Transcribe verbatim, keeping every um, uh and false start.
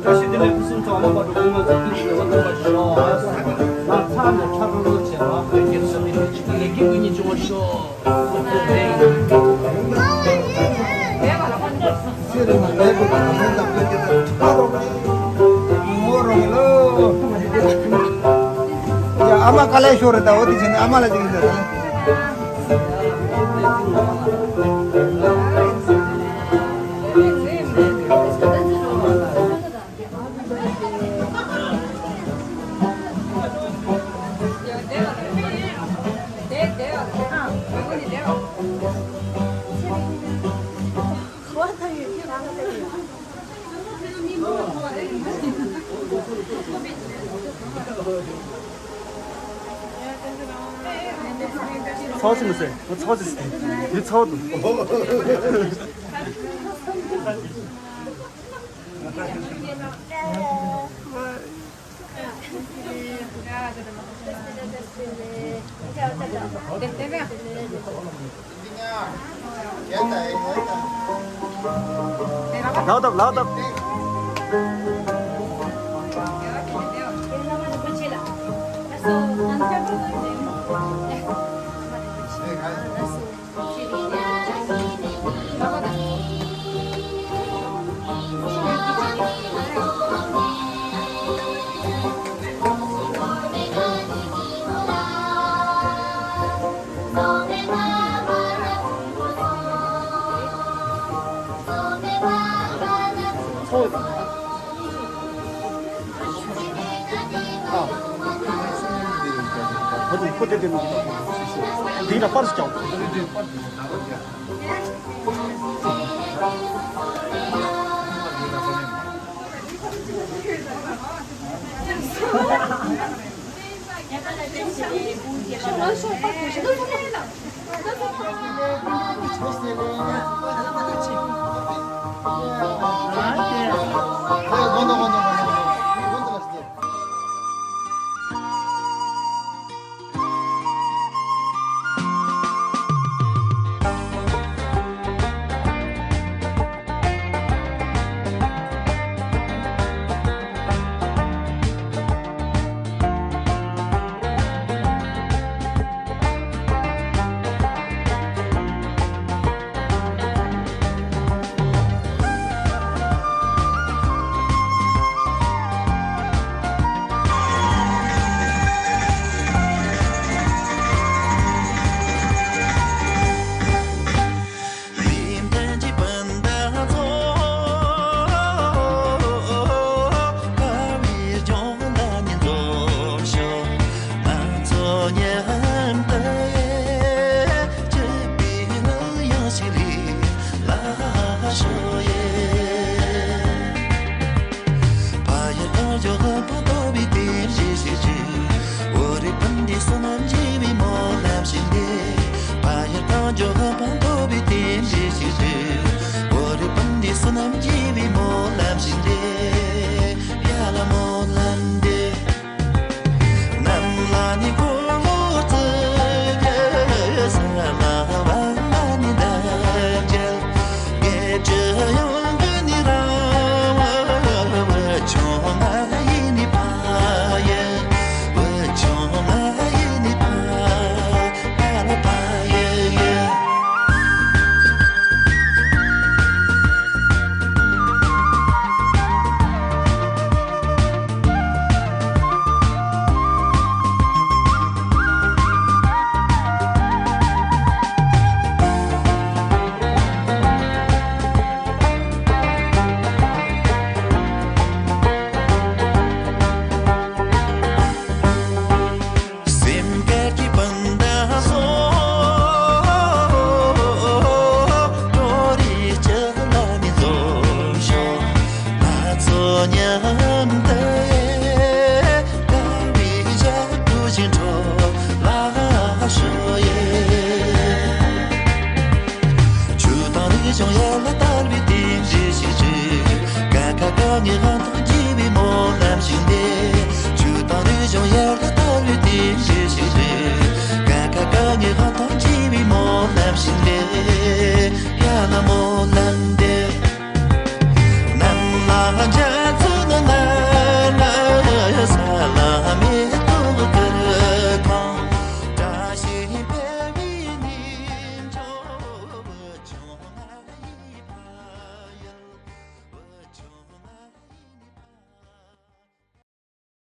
བཀྲ་ཤིས་བདེ་ལེགས། ཕུན་སུམ་ཚོགས། ཨ་མ་བག་དྲོ་ཀུན་དགའ་ཚོགས་ཀྱི་ཞལ་བ་འདུ་བར་ཤོག་ང་ཚང་མ་ཁྲ་ཁྲོ་ཁྲོ་བྱེད་པ། བོད་ཀྱི་བསམ་པའི་ལས་ཀྱི་ཀུན་ནས་འབྱུང་བར་ཤོག་ཚེ་རིང་མ་ལས་དགོས་པ་དང་ལྡན་དང་བོད་ཀྱི་དང་ཁྲ་རོགས་ངོ་རོགས་ལོ། ཡ་ཨ་མ་དཀའ་ལས་ཤོར་རེད་ད། འོ་དེ་བྱས་ནས་ཨ་མ་ལ་ཅིག་ཡིན་ད། ཚའོ་ཅི་མི་ཟེར། ཚའོ་ཅི་ཟེར། འདི་ཚའོ་འདུག་ལག་བརྡབ། ལག་བརྡབ། ཁོ་དེ་དེ་མི་འདི་ལ་པར་ཞིག་ཀྱང་། སེམས་དཀར་གྱི་སྤུན་ཟླ་སོགས། བྲོ་རིས་སྤྱི་ལ་ནི་རྫོགས་ཤོག་ང་ཚོ་མཉམ་དུ་དགའ་བའི་ཞག་དུས་བཞིན་འཕྲོ་བརླག་ཤོག་ཡེ། ཆོས་དང་རིག་གཞུང་ཡར་ལ་དར་བའི་རྟེན་འབྲེལ་ཞིག་རེད། ཀ་ཁ་ག་ངའི་དབང་ཐང་རྒྱས་པའི་སྨོན་ལམ་ཞིག་འདེབས། ཆོས་དང་རིག་གཞུང་ཡར་ལ་དར་བའི་རྟེན་འབྲེལ་ཞིག་རེད། ཀ་ཁ་ག་ངའི་དབང་ཐང་རྒྱས་པའི་སྨོན་ལམ་ཞིག་འདེབས། ཡར་ལ་སྨོན་ལམ་འདེབས། ནམ་ལངས་